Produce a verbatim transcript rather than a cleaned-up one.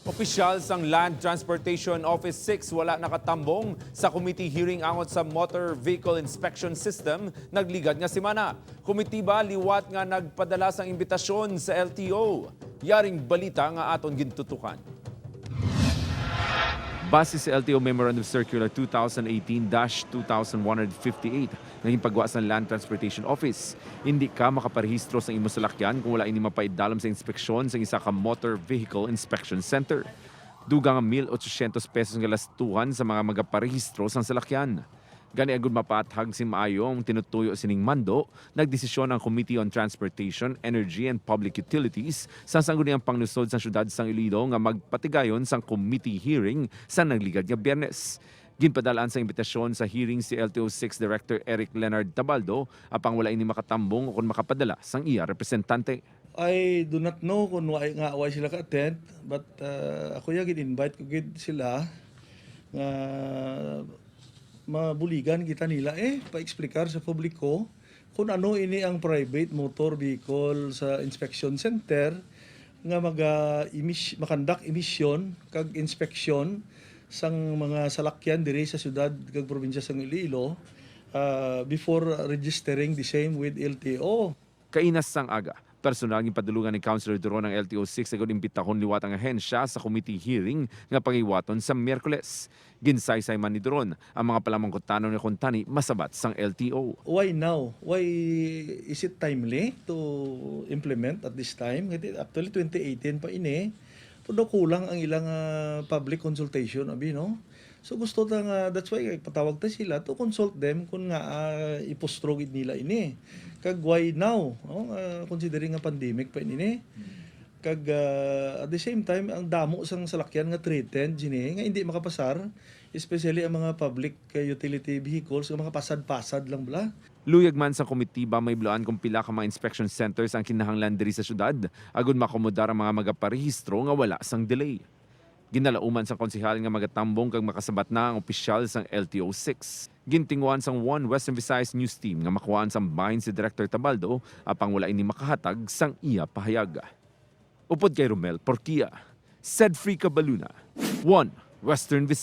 Opisyal sang Land Transportation Office six wala nakatambong sa committee hearing angot sa Motor Vehicle Inspection System nagligad nga semana. Komitiba liwat nga nagpadala sang imbitasyon sa L T O. Yaring balita nga aton gintutukan. Base sa L T O Memorandum Circular two thousand eighteen dash two thousand one hundred fifty-eight nga ginpagwa sa Land Transportation Office, hindi ka makaparehistro sa imo salakyan kung wala ini mapaidalom sa inspeksyon sa isa ka Motor Vehicle Inspection Center. Dugang nga mil ochocientos pesos nga lastuhan sa mga magaparehistro sang salakyan. Gani, agud mapaathag sing maayo ang tinutuyo sining mando, nagdesisyon ang Committee on Transportation, Energy, and Public Utilities sa Sangguniang Panglungsod sa Siyudad sang Iloilo nga magpatigayon sang committee hearing sa nagligad nga Biyernes. Ginpadal-an sang imbitasyon sa hearing si L T O six Director Eric Leonard Tabaldo, apang wala ini makatambong kon makapadala sang iya representante. I do not know kung why nga why sila ka-attend, but uh, ako ya gin-invite ko gid sila nga mabuligan kita nila, eh, pa-explicar sa publiko kung ano ini ang private motor vehicle sa inspection center nga maga emis makandak emission kag inspeksyon sang mga salakyan diri sa siyudad kag probinsya sang Iloilo, ah, before registering the same with L T O. Kaina sang aga, personal ginpadulungan ni Councilor Duron ang L T O six agud imbitahon liwat ang ahensya sa committee hearing nga paghiwaton sa Miyerkules. Ginsaysay man ni Duron ang mga palamangkutanon nga kuntani masabat sang L T O. Why now? Why is it timely to implement at this time? Kay actually, twenty eighteen pa ini. Pero kulang ang ilang, ah, public consultation, abi, no? So, gusto ta nga, that's why patawag ta sila to consult them kung nga, ah, ipustro gid nila ini. Kag why now, no? Ah, considering nga pandemic pa ini. Kag, ah, at the same time, ang damo sang salakyan nga threatened sini nga hindi makapasar, especially ang mga public, ah, utility vehicles nga makapasad-pasad lang bala. Luyag man sang komitiba mahibaloan kung pila ka mga inspection centers ang kinahanglan diri sa siyudad, agud maakomodar ang mga magaparehistro nga wala sang delay. Ginalauman sang konsehal nga magatambong kag makasabat na ang opisyal sang L T O six. Gintinguhan sang One Western Visayas News Team nga makuhaan sang bahin si Director Tabaldo, apang wala ini makahatag sang iya pahayag. Upod kay Romel Porquia, Cedfrey Cabaluna, One Western Visayas.